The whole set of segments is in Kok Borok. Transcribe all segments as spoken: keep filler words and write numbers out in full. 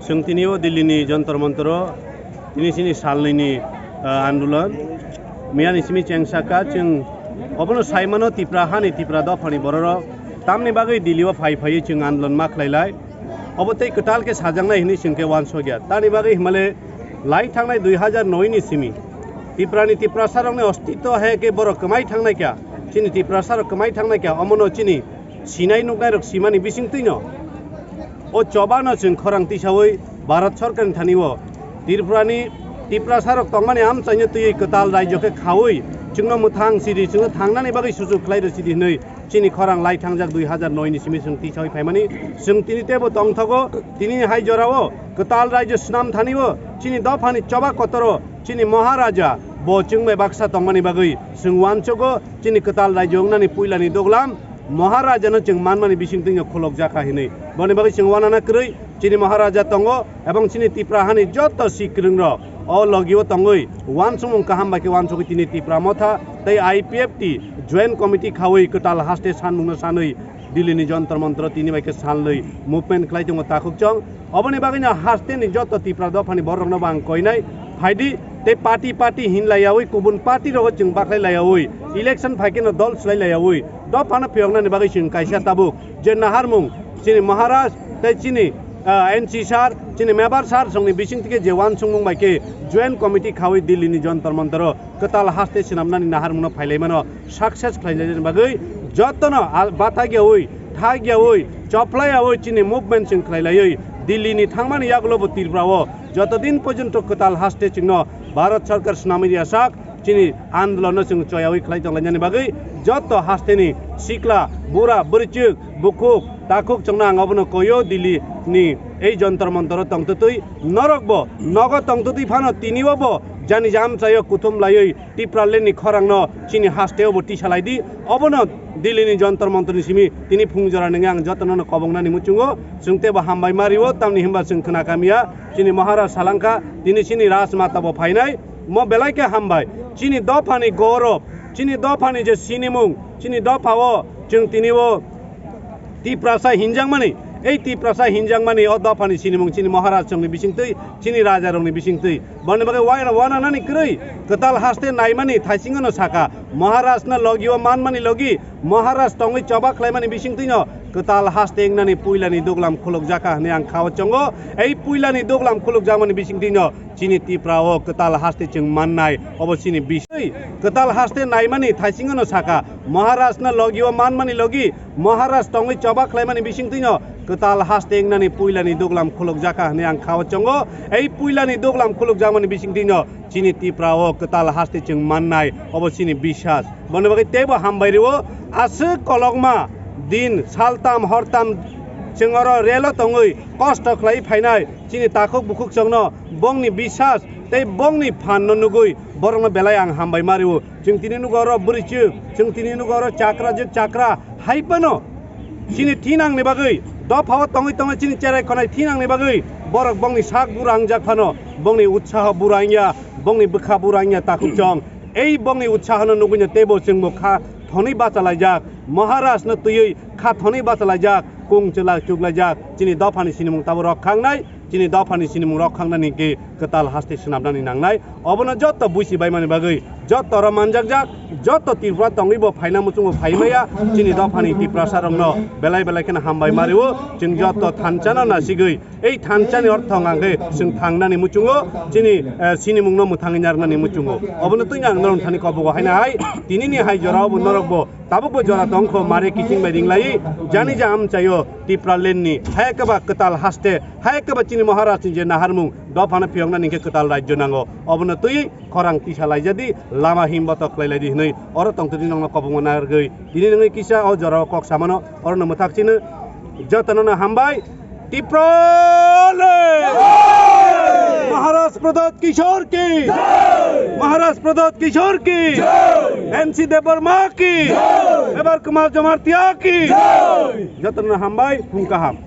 Chwng tini o Delhi ni Jantar Mantar o tini chini salnwi ni, ah, andolon. Miya ni simi cheng saka chwng obono sai mano Tipra hani Tipra dophani bororok tamni bagwi Delhi o phai phaiwi chwng andolon ma khlai lai. Obo tei kwtal khe sajaknai hinwi chwng khe uansukya. Tamni bagwi himale lai thangnai dui hajar noi ni simi Tipra ni Tiprasa rokni ostitw hai khe borok kwmai thangnai kha. Chini Tiprasa rok kwmai thangnai kha. Omono chini sinai nuknai rok simani bisingtwi no o choba no chwng khorang tisawi Bharat Sorkar ni thani o Tripura ni Tiprasa rok tongmani amchaino twiwi kwtal rajyo khe khawi chwngno mwthang sidi chwngno thangnani bagwi suchuk khlai rw sidi hinwi chini khorang lai thangjak dui hajar noi ni simi chwng tisawi phaimani chwng tini teibo tongthogo tini hai jorao kwtal rajyo swnam thani o chini dophani choba kotoro chini Maharaja bo chwng bai baksa tongmani bagwi chwng uansugo chini kwtal rajyo wngnani puilani doglam Maharajano chwng manmani bisingtwino khulokjakha hinwi. Boni bagwi chwng uanana kwrwi, chini Maharaja tongo, ebong chini Tipra hani joto sikrwngrok o logio tongwi uansukmung kaham bai khe uansugwi tini Tipra Motha tei I P F T Joint Committee khawi kwtal haste sanmungno sanwi Delhi ni Jantar Mantar o tini bai khe salnwi movement khlai tongo takhukchong. Oboni bagwino hasteni joto Tipra dophani bororokno bo ang koinai, phaidi tei party party hinlaiyawi, kubun party rogo chwng bakhlai laiyawi, election phaikheno dol swlai laiyawi, dophano phiyoknani bagwi chwng kaisa tabuk je naharmung chini Maharaj tei chini, ah, N C sir, chini Mebar sir songni bisingtwi khe je uansukmung bai khe Joint Committee khawi Delhi ni Jantar Mantar o kwtal haste swnamnani naharmungno phailaimano success khlainani bagwi jotono a-, batagyawi, thagyawi, choplaiyawi chini movement chwng khlailaiwi Delhi ni thangmani yagulo bo Tripura o joto din porjonto kwtal haste chwngno Bharat Sarkar swnamwi riyasak chini andolonno chwng choyawi khlai tonglainani bagwi joto hasteni sikla, bura, bwrwichwk, bukhuk, takhuk chwngno ang obono koyo Delhi ni ei Jantar Mantar o tongtwtwi norokbo nogo tongtwtwi phano tini o bo jani jamchaio kuthum laiwi Tipraland ni khorangno chini hasteo bo tisa lai di. Obono Delhi ni Jantar Mantar ni simi tini phung jora nungwi ang jotono no kobongnani muchungo. Chwng teibo hambai ma rio, tamni hinba chwng khna kamya chini Maharaj salangkha, tini chini Rajmata bo phainai. Mo belai khe hambai. Chini dophani gorob, chini dophani je sinimung, chini dophao chwng tini o Tiprasa hinjakmani, ei Tiprasa hinjakmani o dophani sinimung chini Maharaj rokni bisingtwi, chini raja rokni bisingtwi. Boni bagwi uaira uananani kwrwi kwtal haste naimani thaisingono saka, Maharajno logio manmani logi, Maharaj tongwi choba khlaimani bisingtwino kwtal haste wngnani puilani duglam khulukjakha hwnwi ang khao chongo. Ei puilani duglam khulukjakmani bisingtwino chini Tipra o kwtal haste chwng mannai, obo chini bising. Kwtal haste naimani thaisingono saka, Maharajno logio manmani logi, Maharaj tongwi choba khlaimani bisingtwino kwtal haste wngnani puilani duglam khulukjakha hwnwi ang khao chongo. Ei puilani duglam khulukjakmani bisingtwino chini Tipra o kwtal haste chwng mannai, obo chini bisas. Boni bagwi teibo hambai rio, aswk kolokma din saltam hortam chwng oro relo tongwi kosto khlai phainai chini takhuk bukhuk chwngno bongni bisas tei bongni phanno nugwi borokno belai ang hambai ma rio. Chwng tini nugo oro bwrwichwk, chwng tini nugo oro chakra je chakra hai phano chini thinangni bagwi, dophao tongwi tongwi chini cherai khonai thinangni bagwi borok bongni sak bura wngjak phano, bongni utsaho bura wngya, bongni bwkha bura wngya takhuk chwng. Ei bongni utsahono nugwino teibo chwngbo kha thonwi bacha laijak, Maharajno twiwi kha thonwi bacha laijak, kung chwla chuklaijak, chini dophani sinimung tabo rok khangnai. Chini dophani sinimung rok khangnani hwnkhe kwtal haste swnamnani nangnai. Obono joto buisi baimani bagwi, joto oro manjakjak, joto Tripura tongwi bo phaina muchungo phai maya. Chini dophani Tiprasa rokno belai belai kheno hambai ma rio. Chwng joto thansa no nasigwi, ei thansa ni ortho hwnkhe chwng thangnani muchungo, chini, eh, sinimung no mwthangwi narwknani muchungo. Obono twino ang norok thani kobogo haino hai, tini ni hai jora obo norok bo tabuk bo jora tong kho, mare kiching bai ring lai, jani ja amchaio Tipraland ni, hai khe ba kwtal haste, hai khe ba chini Maharaj ni je naharmung, dophano phiyoknani hwnkhe kwtal rajyo nango. Obono twi khorang tisa laijadi, lama himbotok khlai laidi hwnwi oro tongtwtwi nokno kobongma narwgwi. Tini nwngwi kisa o jorao kok samano, orono mwthak chino jotono no hambai. Tipraland! Maharaj Pradyot Kishore ki! Maharaj Pradyot Kishore ki! N C Debbarma ki! Mebar Kumar Jamatia ki! Jotono hambai, phung kaham.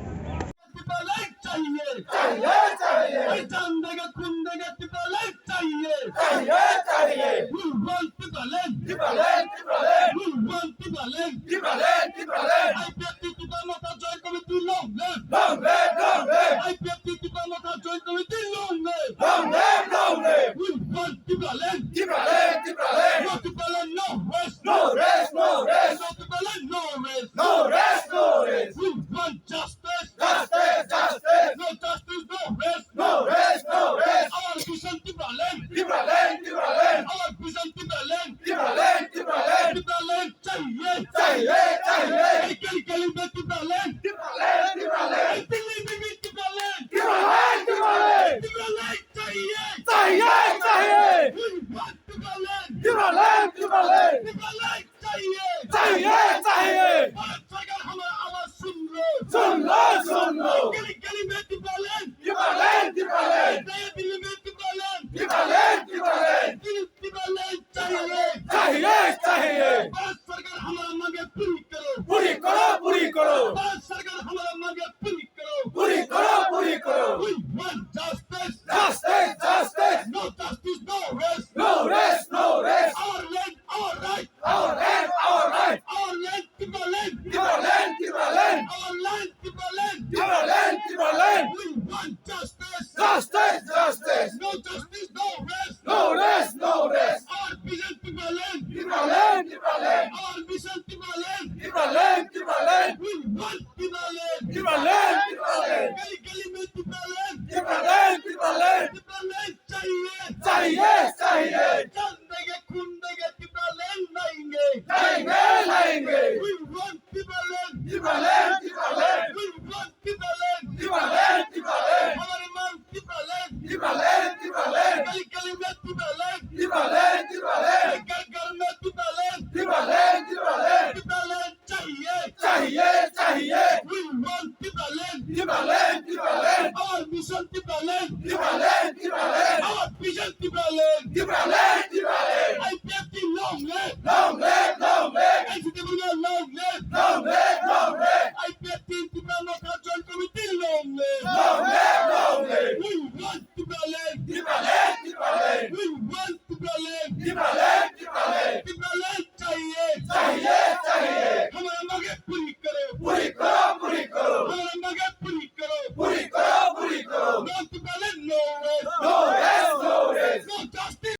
Tipraland chahiye. Chahiye, chahiye. Ei chan dega khun dega Tipraland chahiye. Chahiye, chahiye. We want Tipraland. Tipraland, Tipraland. We want Tipraland. Tipraland, Tipraland. I P F T Tipra Motha Joint Committee long live. Long live, long live. I P F T Tipra Motha We want justice. Justice, justice. No justice, no rest. No rest, no rest. Our land, our right. Our land, our right. Our land, Tipraland. Tipraland, Tipraland. Our land, Tipraland. Tipraland, Tipraland. We want justice. Justice, justice. No justice, no rest. No rest, no rest. Our vision, Tipraland. Tipraland, Tipraland. Our mission, Tipraland. Tipraland, Tipraland. We want Tipraland. Tipraland, Tipraland. Gali gali mein Tipraland. Tipraland, Tipraland. Tipraland chahiye. Chahiye, chahiye. Jaan denge, khoon denge, Tipraland lahenge. Lahenge, lahenge. We want Tipraland. Tipraland, Tipraland. We want Tipraland. Tipraland, Tipraland. Hamari mang Tipraland. Tipraland, Tipraland. Gali gali mein Tipraland. Tipraland, Tipraland. Ghar ghar mein Tipraland. Tipraland, Tipraland. Tipraland chahiye. Chahiye, chahiye. We want Tipraland. Tipraland, Tipraland. Our mission Tipraland. Tipraland, Tipraland. Our vision Tipraland. Tipraland, Tipraland. I P F T long live. Long live, long live. N C T Borga long live. Long live, long live. I P F T Tipra Motha Joint Committee long live. Long live, long live. We want Tipraland. Tipraland, Tipraland. We want Tipraland. Tipraland, Tipraland. Tipraland chahiye. Chahiye, chahiye. Hamara mange puri karo.